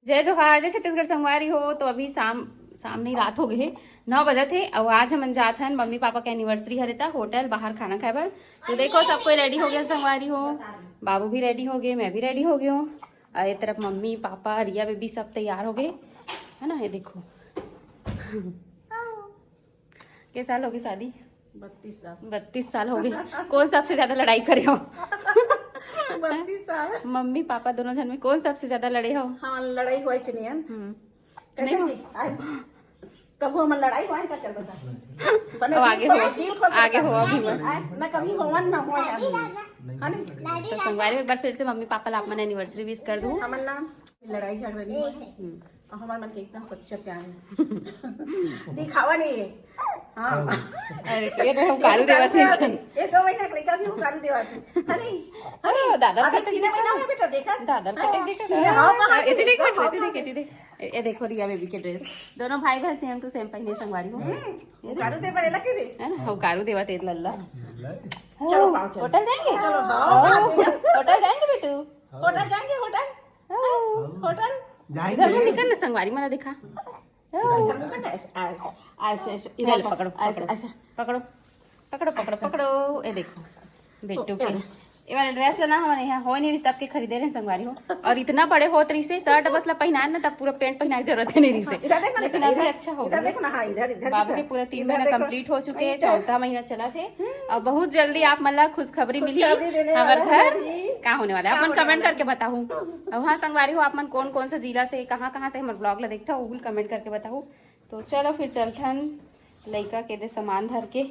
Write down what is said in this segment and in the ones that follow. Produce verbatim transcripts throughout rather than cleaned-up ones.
जय जोहार, जय छत्तीसगढ़ संगवारी हो। तो अभी शाम, शाम नहीं, रात हो गए हे, नौ बजत हे। और आज हमन जात हन, मम्मी पापा के एनिवर्सरी हरे, त होटल बाहर खाना खाए बर। तो देखो, सब कोई रेडी हो गए संगवारी हो, बाबू भी रेडी हो गए, मैं भी रेडी हो गई हूँ। और ये तरफ मम्मी पापा, रिया बेबी सब तैयार हो गए, है ना। ये देखो, के साल हो गए शादी? बत्तीस साल। बत्तीस साल हो गए। कौन सबसे ज्यादा लड़ाई करे हो? बत्तीस साल। मम्मी पापा दोनों जन में कौन सबसे ज्यादा लड़े हो? हाँ, लड़ाई होए च नहीं है। हम्म। कैसे नहीं जी? आए, कबू हमन लड़ाई होए का चल बता। बने अब आगे दिल हो, खोल, दिल खोल के आगे बता। हो अभी मत। आए, ना कभी होवन ना होए अभी। है ना? तो संगवारी में एक बार फिर से मम्मी पापा ला अपन एनिवर्सरी विश कर दू। हमन ना लड़ाई झगड़ा नहीं होए। हम्म। और हमारे मन के एकदम सच्चा प्यार है। दिखावा नहीं है। हाँ। अरे, ये तो हुंकारू देवत हे। ये दो महीना के लइका भी हुंकारू देवत हे। है नहीं? अरे, दादा अभी कटे तीन देखा महीना ना। में बेटा देखा। दादा कटे देखा ना। हाँ, हाँ, इतने देख, हाँ, इतने देख, इतने देख। ये, ये देखो रिया बेबी के ड्रेस। दोनों भाई बहन सेम टू सेम पहने संगवारी हो। हम्म, ये देख। हुंकारू दे बरेला के दे। है ना? हुंकारू देवत हे लल्ला। चलो, पाँव चलो। होटल जाएंगे? चलो, हाँ। होटल जाएंगे बेटू? होटल जाएंगे, होटल? हाँ। होटल? जाएंगे। इधर मुंह निकल ना, संगवारी मन ला दिखा। इधर मुंह कर ना, ऐसे, ऐसे, ऐसे, ऐसे, इधर ले, पकड़ो, ऐसे, पकड़ो, ऐसे। पकड़ो, पकड़ो, पकड़ो, पकड़ो। ये देखो, बेटू के, ये वाला ड्रेस ला ना हमन यहाँ होए नहीं रही तब के खरीदे रहे संगवारी हो। और इतना बड़े होत रहिसे, शर्ट बस ला पहनाए ना, तब पूरा पैंट पहनाए के जरूरत ही नहीं रहिसे। इधर देखो ना, लेकिन अभी इधर, अच्छा हो इधर गया। देखो ना, हाँ, इधर, इधर बाबू देखो। के पूरा तीन इधर महीना देखो। कंप्लीट हो चुके हैं, इधर। चौथा महीना चला थे। हम्म। और बहुत जल्दी आप मन ला खुशखबरी मिली खुशखबरी देने हमार वाला घर है। का होने वाला है, का आप मन होने कमेंट वाला करके है। बताहू। और हाँ संगवारी हो, आप मन कौन कौन सा जिला से, कहाँ कहाँ से हमारे ब्लॉग ला देखता हो, वो कमेंट करके बताहू। तो चलो फिर चलथन लइका के दे सामान धर के।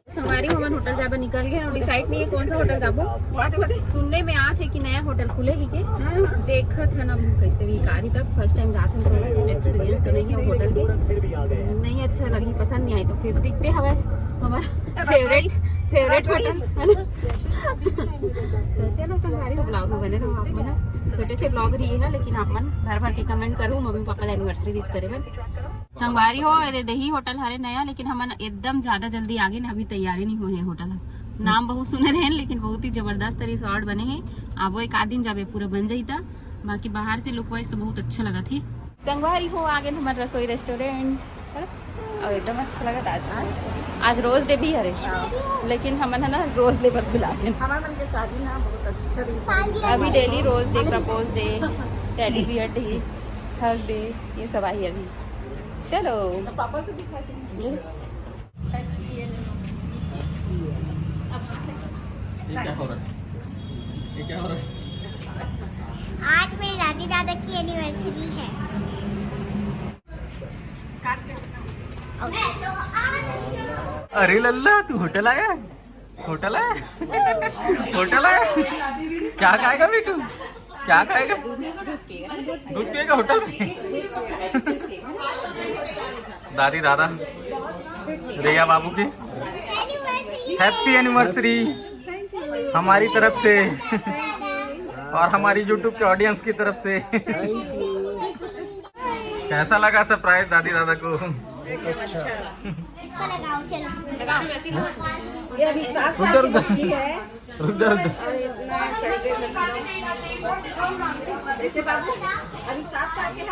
संगवारी हो, हमन होटल जाबे निकल गए और डिसाइड नहीं है कौन सा होटल जाबो। वादे, वादे। सुनने में आत है कि नया होटल खुले ही के। हाँ। देखत है ना कैसे भी कारी, तब फर्स्ट टाइम जात हन तो एक्सपीरियंस तो नहीं है होटल के, नहीं अच्छा लगी, पसंद नहीं आई तो फिर देखते हवे हमारा फेवरेट, फेवरेट होटल है ना। तो चलो संगवारी हो, ब्लॉग में बने रहो आप मन। छोटे से ब्लॉग रही है लेकिन आप मन भर भर के कमेंट करू, मम्मी पापा ला एनिवर्सरी विश करे बर। संगवारी हो, ये दही होटल हरे नया, लेकिन हमन एकदम ज्यादा जल्दी आगे ना, अभी तैयारी नहीं हुए है होटल ह। नाम बहुत सुने रहे, लेकिन बहुत ही जबरदस्त रिसोर्ट बने है। आबो एक आध दिन जाबे, पूरा बन जाई त। बाकी बाहर से लुक वाइज तो बहुत अच्छा लगा थे। संगवारी हो, आगे हमर रसोई रेस्टोरेंट, है ना? और एकदम अच्छा लगा था आज। आज रोज डे भी हरे, लेकिन हमन है ना रोज लेबर बुला के। हमारे मन के शादी ना बहुत अच्छा दिन था। अभी daily rose day, propose day, teddy bear day, hug day, ये सब आई अभी। चलो। तो पापा को दिखा चाहिए। ये क्या हो रहा है? ये क्या हो रहा है? आज मेरे दादी दादा की एनिवर्सरी है। अरे लल्ला, तू होटल आया है? होटल आया है? होटल आया है? क्या खाएगा बेटू? क्या खाएगा? दूध पिएगा होटल में? दादी दादा, रिया बाबू की हैप्पी एनिवर्सरी हमारी तरफ से और हमारी यूट्यूब के ऑडियंस की तरफ से। कैसा लगा सरप्राइज दादी दादा को? अच्छा। इसको लगाओ, चलो। ये अभी सात रुक जा, साल की रुक जा। बच्ची है। रुक जा, रुक जा। और इतना अच्छा है। जैसे बाबू अभी सात साल के है।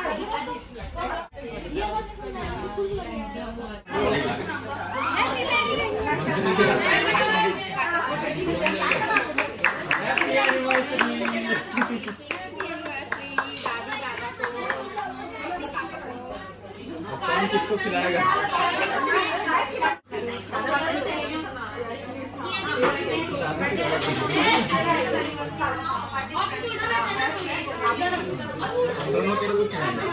कौन किसको खिलाएगा? दोनों तरफ को खिलाएगा।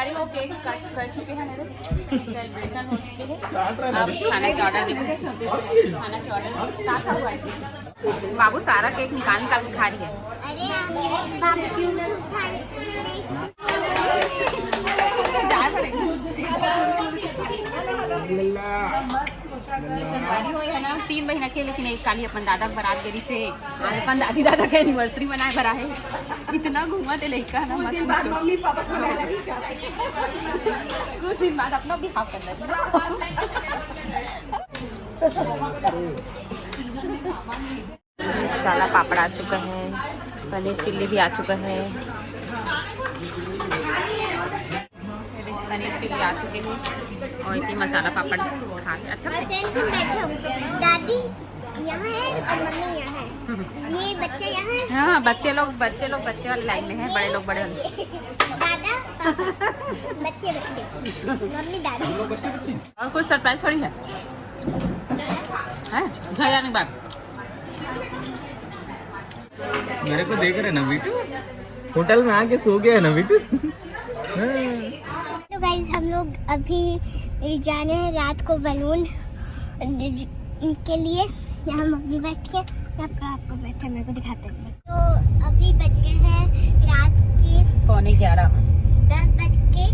अरे, वो केक कट कर चुके हैं मेरे, सेलिब्रेशन हो चुके हैं। अब खाना के ऑर्डर देंगे। खाना के ऑर्डर का था हुआ है? बाबू सारा केक निकाल निकाल के खा रही है। अरे, बाबू क्यों नहीं खा रहे? ये संगवारी हो है ना, तीन महीना के, लेकिन एक काली अपन दादा के बारात देरी से आज अपन दादी दादा के एनिवर्सरी मनाए बर आहे। इतना घूमत हे लइका ना, मत पूछो। कुछ दिन बाद अपना भी हाफ कर लेते। मसाला पापड़ आ चुका है, पनीर चिल्ली भी आ चुका है। पनीर चिल्ली आ चुके हैं और इतनी मसाला पापड़ खा के अच्छा। बस ऐसे ही बैठे हम। दादी यहाँ है और मम्मी यहाँ है। ये बच्चे यहाँ हैं। हाँ, बच्चे लोग, बच्चे लोग बच्चे वाली लाइन में हैं, बड़े लोग बड़े वाले। दादा, पापा, बच्चे, बच्चे, मम्मी, दादी। और कोई सरप्राइज थोड़ी है, है घर जाने के बाद। मेरे को देख रहे ना बिट्टू, होटल में आके सो गया है ना बिट्टू। हाँ। तो गाइस, हम लोग अभी जा रहे हैं रात को बलून के लिए। यहाँ मम्मी बैठी है, यहाँ पापा बैठे हैं, मेरे को दिखाते हैं। तो अभी बज गए हैं रात के पौने ग्यारह। दस बज के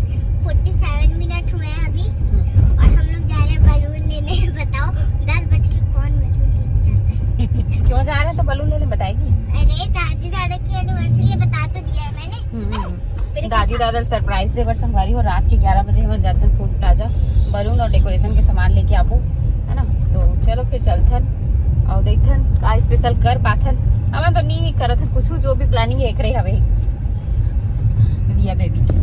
फोर्टी सेवन मिनट हुए हैं अभी। हम्म। और हम लोग जा रहे हैं बलून लेने। बताओ, दस बज के कौन बलून लेने जाता है? क्यों जा रहे हैं तो बलून लेने बताएगी। अरे, दादी दादा की एनिवर्सरी है, बता तो दिया है मैंने। हम्म, हम्म। फिर दादी दादा सरप्राइज दे बर संगवारी हो, रात के ग्यारह बजे हम जाते हैं फूड प्लाजा, बलून और डेकोरेशन के सामान लेके आबो, है ना। तो चलो फिर चलथन और देखथन का स्पेशल कर पाथन। हमन तो नहीं करत हन कुछ, जो भी प्लानिंग है एकरे हवे रिया बेबी के।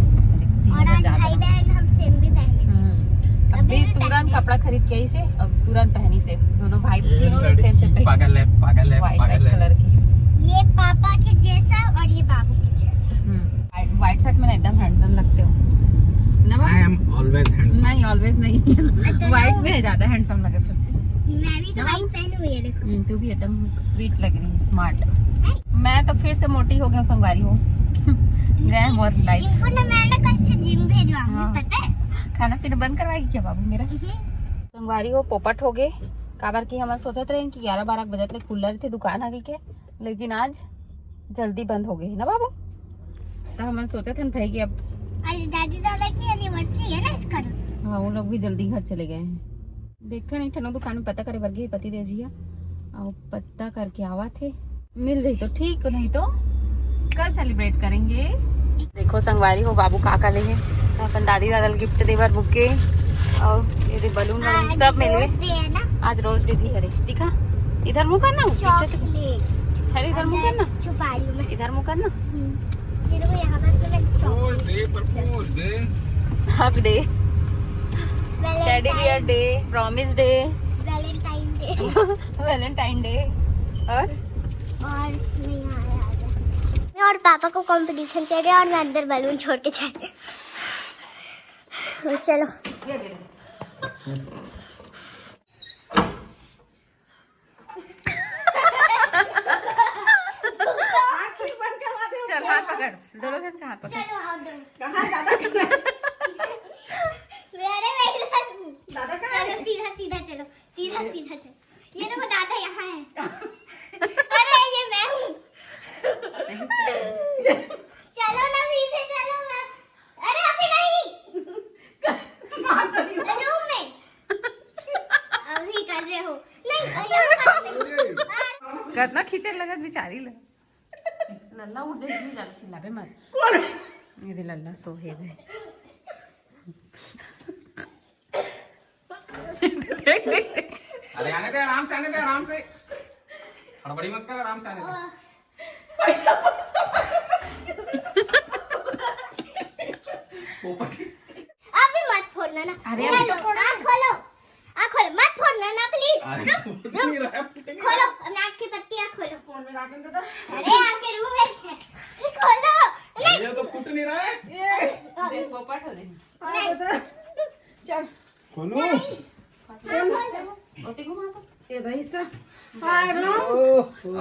और आज भाई बहन हम सेम भी पहने। हम्म। अभी अभी भी तुरंत पहने। कपड़ा खरीद के आई से और तुरंत पहनी से दोनों भाई, ये तीनों लड़की सेम सेम पहनी। पागल है, पागल है, white, पागल white है। कलर की। ये पापा के जैसा और ये बाबू के जैसा। हम्म। व्हाइट शर्ट में ना एकदम हैंडसम लगते हो ना बाबू? I am always handsome। नहीं, ऑलवेज नहीं। तो व्हाइट में ज्यादा हैंडसम लगे थे। मैं भी तो ना? व्हाइट पहनी हुई है, देखो। हम्म, तू भी एकदम स्वीट लग रही है, स्मार्ट। मैं तो फिर से मोटी हो गया हूँ संगवारी हो। गए मोर लाइफ। इनको ना मैं ना कल से जिम भेजवाऊंगी, हाँ। पता है? खाना पीना बंद करवाएगी क्या बाबू मेरा? हम्म। संगवारी हो, पोपट हो गए। काबर कि हम सोचत रहे कि ग्यारह बारह बजे तक खुला रहते दुकान आगे के, लेकिन आज जल्दी बंद हो गए है ना बाबू। तो हम सोचत हन भाई कि अब आज दादी दादा की एनिवर्सरी है ना, इस कारण। हाँ, उन लोग भी जल्दी घर चले गए हैं। देखते हैं, एक ठनो दुकान में पता करे बर गए पति देव जी ह, और पता करके आवा थे, मिल जाई तो ठीक, नहीं तो कल सेलिब्रेट करेंगे। देखो संगवारी हो, बाबू का का ले हे, अपन दादी दादा ला गिफ्ट दे बर बुके और ये दे बलून वलून आज सब मिल रोज गए। डे है ना? आज रोज डे भी है रे, दिखा इधर मुंह करना, पीछे से। चॉकलेट। अरे इधर मुंह अंदर करना, छुपा लूं मैं। इधर मुंह करना। हम्म। ये देखो, यहाँ पर से मैं chocolate. Propose day, propose day। Hug day, teddy bear day, promise day, Valentine day. Valentine day और और मैं यहाँ आ गया। मैं और पापा को कंपटीशन चल रहा है और मैं अंदर बलून छोड़ के चल रही हूँ। चलो। चल, हाथ पकड़, दोनों जन का हाथ पकड़। चलो, आओ दो। कहाँ दादा? मेरे भाई। दादा कहाँ है? चलो, सीधा, सीधा चलो, सीधा, सीधा चलो। ये देखो, दादा यहाँ है। अरे, ये मैं हूँ। चलो ना, सीधे चलो ना। अरे, अभी नहीं। रूम में। अभी कर रहे हो। नहीं, अरे, यहाँ पे। कितना खींचे लगत बिचारी ल। लल्ला उठ जाए, इतनी ज्यादा चिल्लाबे मत। ये दे लल्ला सो हे बे। देख, देख, देख। अरे आने दे, आराम से आने दे, आराम से। हड़बड़ी मत कर, आराम से आने दे। पोपट। अभी मत फोड़ना ना। अरे, चलो, अभी तो फोड़ना आँख है। खोलो। आँख खोलो, मत फोड़ना ना, प्लीज। अरे, रुक, फूट रुक। नहीं रहा है, फूट नहीं खोलो, रहा। नाक की पट्टियाँ खोलो। फोन में लागन दादा। अरे, आपके रूम में है। खोलो। नहीं। ये तो फूट नहीं रहा है। ये। देख, पोपट हो रही। हाँ, नहीं। दादा। चल। खोलो। नहीं। हाँ, खोल दो। ओटी घुमा दो। ये भाई सा। हाँ, नो। ओह, ओह।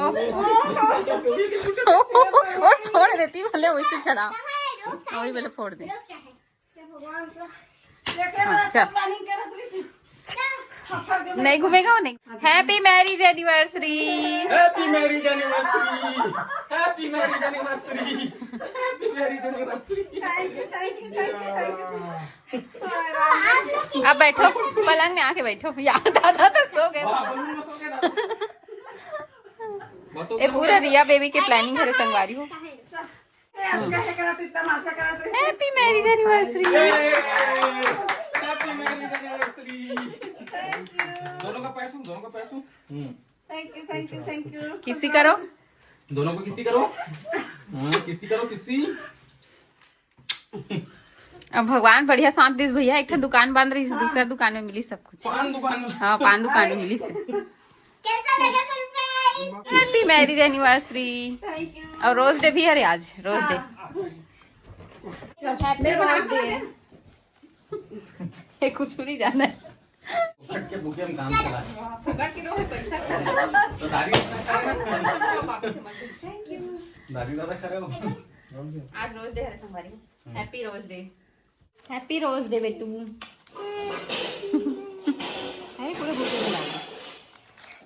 ओह। वो छोड़ देती, भले वैसे चढ़ा। कहाँ है? रोज कहाँ वही है? भले फोड़ दे। रोज क्या है? हाँ, चल। नहीं घूमेगा वो, नहीं। Happy marriage anniversary। Happy marriage anniversary। Happy marriage anniversary। Happy marriage anniversary। Thank you, thank you, thank you, thank you। अब बैठो, पलंग में आके बैठो। यार, दादा तो सो गए। वाह, बलून में सो गए दादा। बस हो ए, गया, पूरा हो गया। रिया बेबी के प्लानिंग करे संगवारी हो। Happy marriage anniversary। Happy marriage anniversary। दोनों का पैर छू, दोनों का पैर छू। हम्म। Thank you, thank you, thank you। किसी करो। दोनों को किसी करो। हाँ, किसी करो, किसी। अब भगवान बढ़िया साथ दिस भैया, एक ठन दुकान बंद रही, दूसरा दुकान में मिली सब कुछ। पान दुकान में। हाँ, पान दुकान में मिली से। कैसा लगा surprise? Happy marriage anniversary। Thank you। और रोज डे भी है रे आज, rose day. Happy rose day। ये कुछ नहीं जाना है। फट के बुके में काम चला। फुकट के दो है पैसा। तो दाढ़ी दाढ़ी दादा खड़े हो। आज रोज डे है संगवारी। Happy rose day। Happy rose day बेटू। अरे पूरे बुके में डाल दो।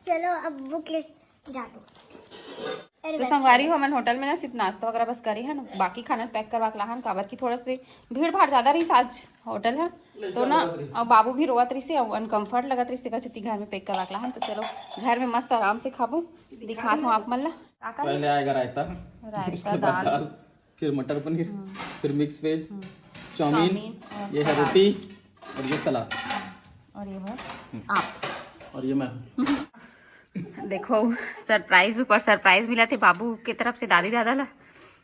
चलो अब बुके जा दो। तो संगवारी हो, हमन होटल में ना सिर्फ नाश्ता वगैरह बस करे है ना, बाकी खाना पैक करवा के लाहन, काबर की थोड़ा से भीड़ भाड़ ज्यादा रही आज होटल है तो ना। और बाबू भी रोवत रही से, अनकम्फर्ट लगत रही से, तेकर सेती घर में पैक करवा के लाहन। तो चलो घर में मस्त आराम से खाबो, दिखात हूँ आप मन ला। का का पहले आएगा रायता, रायता, उसके बाद दाल। दाल, फिर मटर पनीर, हम्म। फिर मिक्स वेज, हम्म। चाउमीन, चाउमीन और ये है सलाद। रोटी और ये सलाद। और ये है हम्म। आप। और ये मैं। देखो, सरप्राइज ऊपर सरप्राइज मिला थे बाबू के तरफ से दादी दादा ला।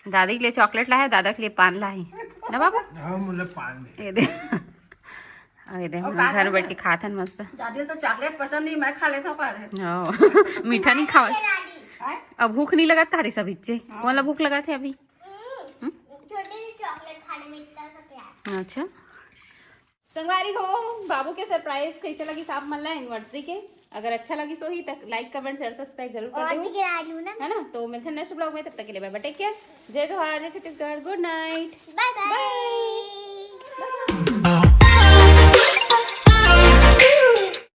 दादी के लिए चॉकलेट ला है, दादा के लिए पान ला है ना बाबू? हाँ, मुझे पान दे। ये दे। अब ये दे, हम घर बैठ के खात हन मस्त। दादी तो चॉकलेट पसंद नहीं, मैं खा लेता हूँ पर। हाँ, मीठा नहीं खावा। हैं? अब भूख नहीं लगत तारी सब इच्छे। हाँ। कौन ला भूख लगा थे अभी? हम्म, छोटी सी चॉकलेट खाने में इतना सा प्यार। अच्छा। संगवारी हो, बाबू के सरप्राइज कैसे लगिस आप मन ला एनिवर्सरी के? अगर अच्छा लगिस होही त लाइक, कमेंट, शेयर, सब्सक्राइब जरूर कर और देहू। भी गिरा लूँ ना। है ना? तो मिलते हैं नेक्स्ट ब्लॉग में, तब तक के लिए बाय बाय, टेक केयर, जय जोहार, जय छत्तीसगढ़, गुड नाइट, बाय बाय। बाय।